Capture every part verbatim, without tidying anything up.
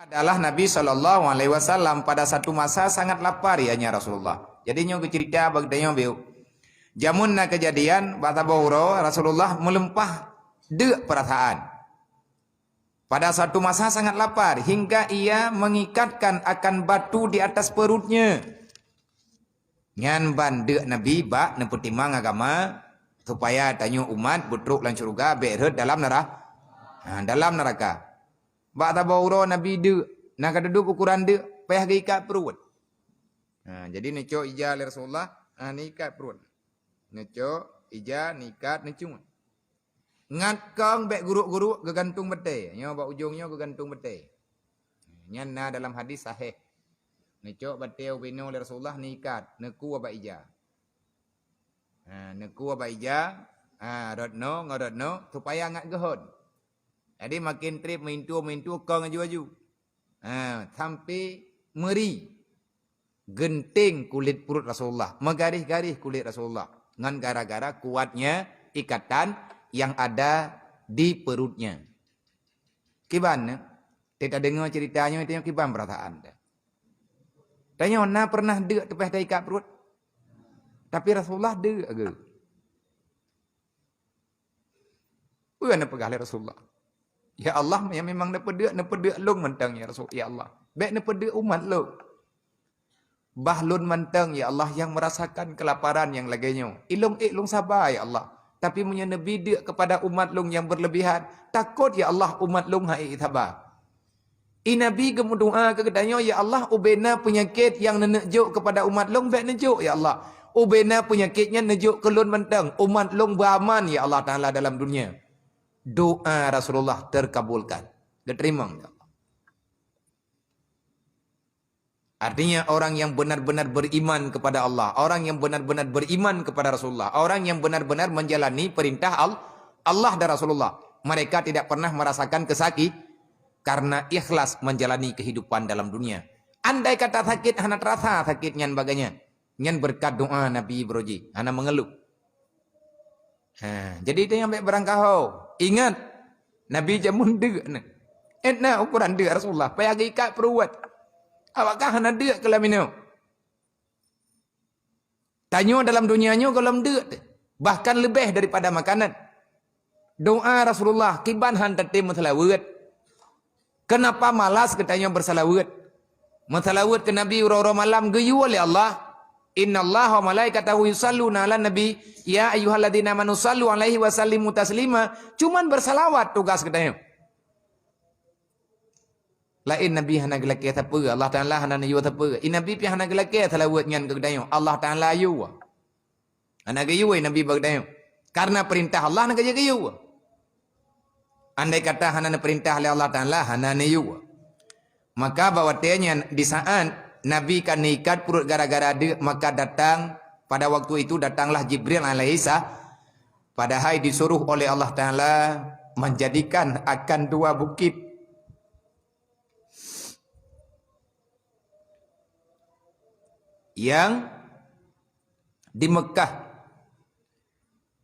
Adalah Nabi sallallahu alaihi wasallam pada satu masa sangat lapar, ya nya Rasulullah. Jadi nyoe geucerita bak tanyoe bieu. Jameun na kejadian, bak saboh uroe Rasulullah meuleumpah deuk peurasaan. Pada satu masa sangat lapar, hingga ia mengikatkan akan batu di atas perutnya. Nyan ban deuk Nabi bak neupeutimang agama, supaya tanyoe umat beutrok lam syeuruga, bék rhot dalam nara-, ha, dalam neuraka. Bak saboh uroe Nabi deuk, na ka dudoe ukuran deuk, payah geuikat pruet. Ha, jadi neucok ija lé Rasulullah, ha, neuikat pruet. Neucok ija, neuikat, neucungut. Ngat kong bék guruk-guruk, geugantung batée. Nyoe bak ujong nyoe geugantung batée. Nyan na dalam hadis sahih. Neucok batée ubé nyoe lé Rasulullah, neuikat, neukue bak ija. Ha, neukue bak ija, ha, rot noe ngon rot noe, supaya ngat geuhon. Jadi makin treb meuintu-meuintu kong aju-aju. Ha, sampai meuri geunteng kulét pruet Rasulullah, meugaréh-garéh kulét Rasulullah, ngon gara-gara kuatnya ikatan yang ada di perutnya. Kiban, teuka deungoe ceurita nyoe, tanyoe kiban peurasaan teuh. Tanyoe na pernah deuk teupeh taikat pruet? Tapi Rasulullah deuk geuh. Peue neupeugah lé Rasulullah? "Ya Allah, nyang memang neupeudeuk, neupeudeuk lôn mantong, ya Rasul, ya Allah. Bék neupeudeuk umat lôn. Bah lôn mantong, ya Allah, nyang merasakan kelaparan nyang lagée nyoe. Ilôn ék lôn saba, ya Allah. Tapi meunyoe neubideuk kepada umat lôn nyang berlebihan, takot, ya Allah, umat lôn han ék saba." I Nabi geumeudoá keu geutanyoe, "Ya Allah, ubé na peunyakét nyang neuneuk jok keupada umat lôn, bék neujok, ya Allah. Ubé na peunyakét nyan neujok keu lôn mantong, umat lôn beuaman, ya Allah Taala, dalam dunia." Doa Rasulullah terkabulkan, geuteurimong, ya Allah. Artinya, orang yang benar-benar beriman kepada Allah, orang yang benar-benar beriman kepada Rasulullah, orang yang benar-benar menjalani perintah Al-, Allah dan Rasulullah, mereka tidak pernah merasakan kesakit karena ikhlas menjalani kehidupan dalam dunia. Andai kata sakit hana terasa sakit nyan bagai nyan, nyan berkat doa Nabi Ibrahim, hana mengeluh. Ha, jadi tanyoe bék beurangkaho. Ingat, Nabi jameun deuk na. Éh, na ukuran deuk Rasulullah, payah geuikat pruet. Awak kan hana deuk keu lam inoe. Tanyoe dalam dunia nyoe gohlom deuk teuh, bahkan leubeh daripada makanan. Doa Rasulullah kiban han tatem meuseulaweuet. Kenapa malas geutanyoe beuseulaweuet? Meuseulaweuet keu Nabi uroe-uroe malam geuyue lé Allah. "Innallaha wa malaikatahu yusalluna 'alan nabi, ya ayyuhalladzina amanu sallu 'alaihi wa sallimu taslima." Cuman beuseulaweuet tugas geutanyoe. Laén Nabi hana geulakée sapeue, Allah Taala hana neuyue sapeue. I Nabi pih hana geulakée seulaweuet nyan keu geutanyoe, Allah Taala yue. Hana geuyue Nabi bak geutanyoe. Karena perintah Allah na geuyue. Andai kata hana neupeurintah lé Allah Taala, hana neuyue. Maka bak watée nyan, di saat Nabi ka neuikat pruet gara-gara deuk, maka datang, pada waktu itu datanglah Jibril alaihissalam, padahai disuruh oleh Allah Taala menjadikan akan dua bukit yang di Mekah.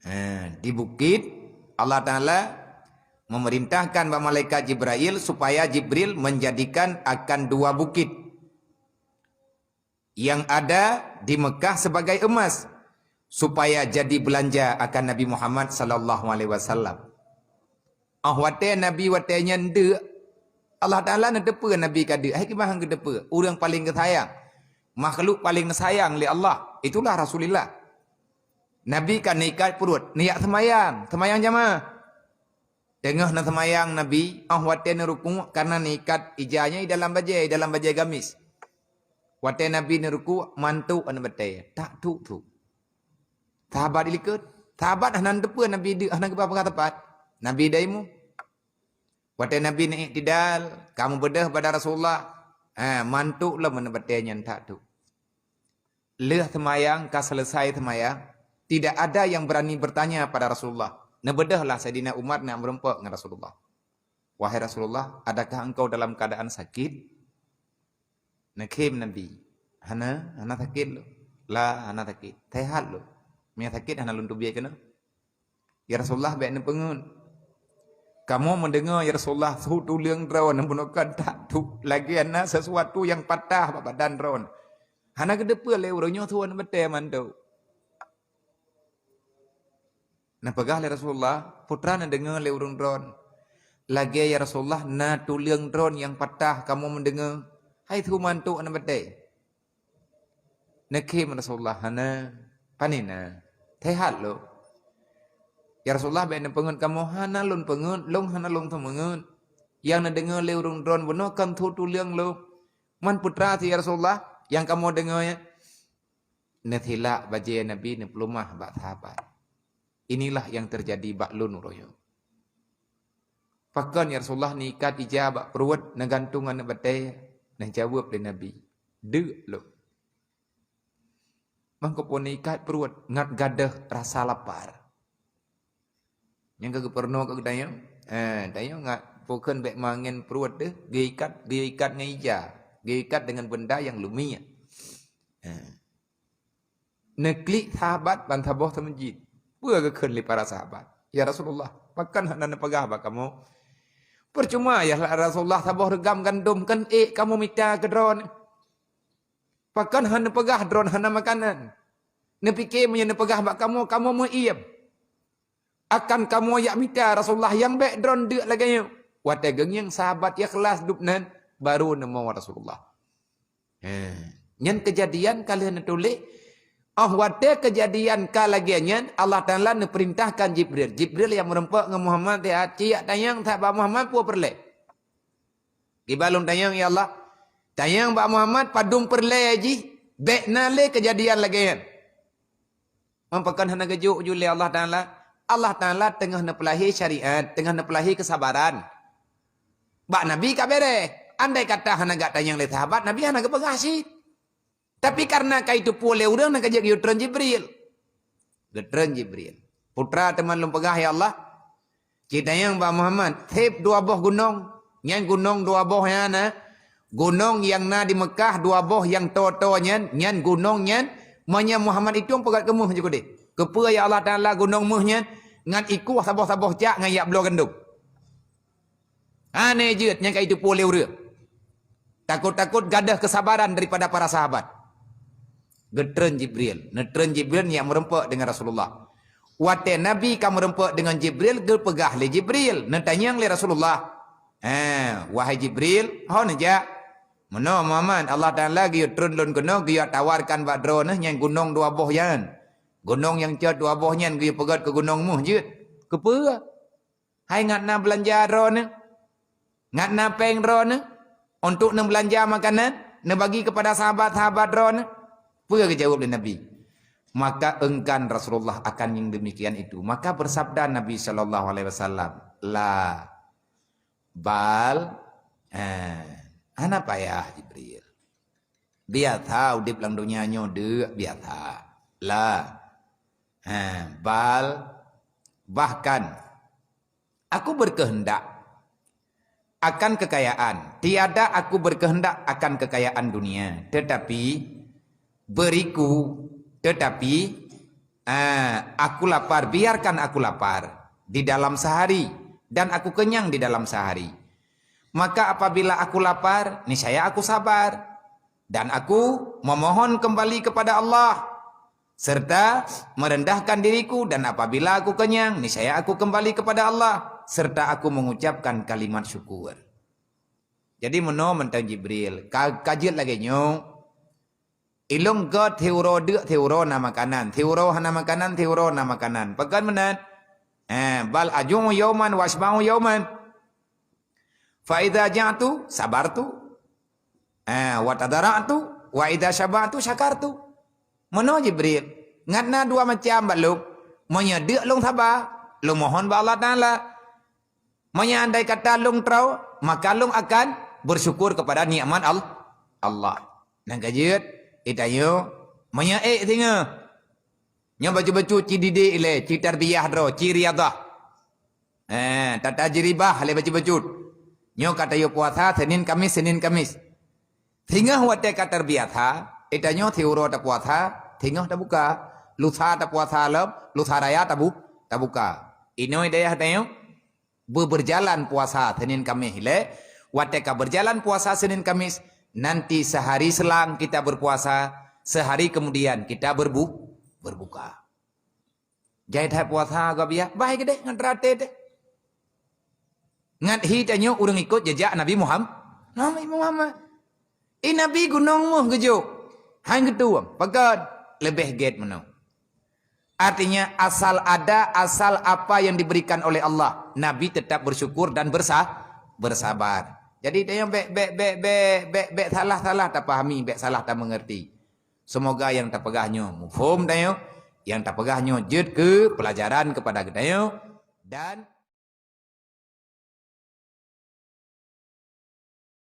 Ha, di bukit, Allah Taala memerintahkan bak malaikat Jibril supaya Jibril menjadikan akan dua bukit yang ada di Mekah sebagai emas, supaya jadi belanja akan Nabi Muhammad sallallahu alaihi wasallam. Ah, watée Nabi watée nyan deuk, Allah Taala neuteupeue Nabi ka deuk, hai kiban han geuteupeue, ureuëng paleng geusayang, makhluk paleng geusayang lé Allah, itulah Rasulullah. Nabi ka neuikat pruet, neujak seumayang, seumayang jamaah. Teungoh na seumayang Nabi, ah, watée neurukuk, karena neuikat ija nyan i dalam bajée, i dalam bajée gamis. Watée Nabi neurukuk, mantuk aneuk batée, tak tuk-tuk. Sahabat ilikot. Sahabat hana neuteupeue Nabi deuk, hana geuba peugah tepat. Nabi daimu. Watée Nabi neuiktidal, ka meubeudôh bak Rasulullah, ha, mantuk lom aneuk batée nyan tak tuk. Lheueh seumayang, ka seuleusai seumayang, tidak ada yang berani bertanya pada Rasulullah. Neubeudôhlah Saidina Umar na meurumpok ngon Rasulullah. "Wahai Rasulullah, adakah engkau dalam keadaan sakit?" Neukhém Nabi, "Hana, hana sakét lôn." "La, hana sakét. Sehat lôn. Meunyo sakét hana lôn teubiet keunoe." "Ya Rasulullah, bék neupeungeut." Kamoe meudeungoe, ya Rasulullah, su tuleueng droe bunoe kon that tu, lagée na sesuatu nyang patah bak badan droe. Hana geuteupeue lé ureuëng nyoe su aneuk batée mandum. Neupeugah lé Rasulullah, "Peue teuma neudeungoe lé ureuëng droe? Lagée, ya Rasulullah, na tuleueng droe nyang patah kamoe meudeungoe. Hai su mandum aneuk batée?" Neukhém Rasulullah, "Hana." "Pane na?" "Sehat lom." "Ya Rasulullah, bék neupeungeuet kamoe." "Hana lôn peungeuet, lôn hana lôn teumeungeuet. Nyang neudeungoe lé ureuëng droe bunoe kon su tuleueng lom." "Man peue teuma, ya Rasulullah, nyang kamoe deungoe?" Neusilak bajée Nabi neupeuleumah bak sahabat. "Inilah nyang teujadi bak lôn uroe nyoe." "Pakon, ya Rasulullah, neuikat ija bak pruet, neugantung aneuk batée?" Neujaweueb lé Nabi, "Deuk lôn." Mangko pun neuikat pruet ngat gadôh rasa lapar. Nyang ka geupeurunoe keu geutanyoe, eh, tanyoe ngat pokon bék mangen pruet deh, geuikat, geuikat ngon ija, geuikat deungon benda nyang lumiek. Eh. Neuklik sahabat ban saboh seumeujid. Peue geukheun lé para sahabat? "Ya Rasulullah, pakon hana neupeugah bak kamoe?" "Percuma ya Rasulullah, saboh reugam gandom kan ék kamoe mita keu droe. Pakon hana neupeugah droe hana makanan? Neupike meunyoe neupeugah bak kamoe, kamoe meuiem. Akan kamoe jak mita Rasulullah nyang bék droe deuk lagée nyoe." Watée geungieng sahabat ikhlas dub nan, baru neumoe Rasulullah. He. Nyan keujadian ka lheueh neutuléh, oh watée keujadian ka lagée nyan, Allah Taala neupeurintahkan Jibril. Jibril nyang meurumpok ngon Muhammad, "Tiat, ciyak tanyong that bak Muhammad peue peureulée." "Kiban lôn tanyong, ya Allah?" "Tanyong bak Muhammad, padum peureulée jih, bék na lé keujadian lagée nyan." Meupakon hana geujok ju lé Allah Taala? Allah Taala teungoh neupeulahé syariat, teungoh neupeulahé keusabaran. Bak Nabi ka béreh. Andai kata hana geutanyong lé sahabat, Nabi hana geupeugah cit. Tapi kareuna ka jiteupeue lé ureuëng, na ka jeuet geuyue treun Jibril. Geutreun Jibril. "Peue teuma lôn peugah, ya Allah?" "Ci tanyong bak Muhammad, seb dua boh gunong. Nyan gunong dua boh nyan na. Gunong nyang na di Meukah dua boh nyang toe-toe nyan, nyan gunong nyan, meunyoe Muhammad itong peugét keu méuh ju keudeh. Keupeue ya Allah Taala gunong méuh nyan ngon ikoh saboh-saboh cak ngon jak bloe gandom?" Aneh jeuet nyang ka jiteupeue lé ureuëng. Takot-takot gadôh keusabaran daripada para sahabat. Geutreun Jibril. Neutreun Jibril nyang meurumpok deungon Rasulullah. Watée Nabi ka meurumpok deungon Jibril, geupeugah lé Jibril, neutanyong lé Rasulullah, "Eh, wahai Jibril, ho neujak?" "Meunoe Muhammad, Allah Taala geuyue treun lôn keunoe, geuyue tawarkan bak droeneuh nyang gunong dua boh nyan. Gunong nyang cot dua boh nyan geuyue peugét keu gunong méuh jeuet." "Keupeue?" "Hai ngat na beulanja droeneuh, ngat na péng droeneuh, untuk neubeulanja makanan, neubagi keupada sahabat-sahabat droeneuh?" Peue geujaweueb lé Nabi? Maka enggan Rasulullah akan nyang demikian itu. Maka bersabda Nabi sallallahu alaihi wasallam, "La, bal, eh, hana payah Jibril. Biasa udeb lam donya nyoe deuk biasa. La, eh, bal, bahkan Aku berkehendak akan kekayaan. Tiada aku berkehendak akan kekayaan dunia. Tetapi beriku, tetapi, ah, aku lapar, biarkan aku lapar di dalam sehari, dan aku kenyang di dalam sehari. Maka apabila aku lapar, niscaya aku sabar, dan aku memohon kembali kepada Allah, serta merendahkan diriku, dan apabila aku kenyang, niscaya aku kembali kepada Allah, serta aku mengucapkan kalimat syukur." Jadi meunoe mantong Jibril, ka, ka jeuet lagée nyoe, ilong gét siuroe deuk, siuroe na makanan, siuroe hana makanan, siuroe na makanan. Pakon meunan? Eh, bal aju'u yauman wa asyba'u yauman. Fa idza ja'tu sabartu. Eh, wa tadara'tu, wa idza syaba'tu syakartu. Meunoe Jibril, ngat na dua macam bak lôn. Meunyoe deuk lôn saba, lôn mohon bak Allah Taala. Meunyoe andai kata lôn troe, maka lôn akan bersyukur kepada nikmat Al-, Allah. Nyang ka jeuet, geutanyoe, meunyoe ék singoh. Nyoe bacut-bacut ci didik ilée, ci tarbiyah droe, ci riadah. Eh, tatajribah lé bacut-bacut. Nyoe ka tayue puasa Senin Kamis, Senin Kamis. Singoh watée ka terbiasa, geutanyoe siuroe tapuasa, singoh tabuka. Lusa tapuasa lom, lusa raya tabu-, tabuka. Inoe dayah tanyoe, Be-, berjalan puasa Senin Kamis ilée. Watée ka berjalan puasa Senin Kamis, nanti sehari selang kita berpuasa, sehari kemudian kita berbu-, berbuka. Jai that puasa gob ya, bah keudeh ngon teraté teh. Ngat hi tanyoe ureuëng ikot jejak Nabi Muhammad. Nabi Muhammad. Eh, Nabi gunong moh geujok. Hai geutueng, pakon leubeh gét meunoe. Artinya asal ada, asal apa yang diberikan oleh Allah, Nabi tetap bersyukur dan bersa-, bersabar. Jadi tanyoe bék bék bék bék bék bék salah-salah tapahami, bék salah tamengerti. Semoga yang tapeugah nyoe muphom tanyoe, yang tapeugah nyoe jeuet keu pelajaran kepada geutanyoe dan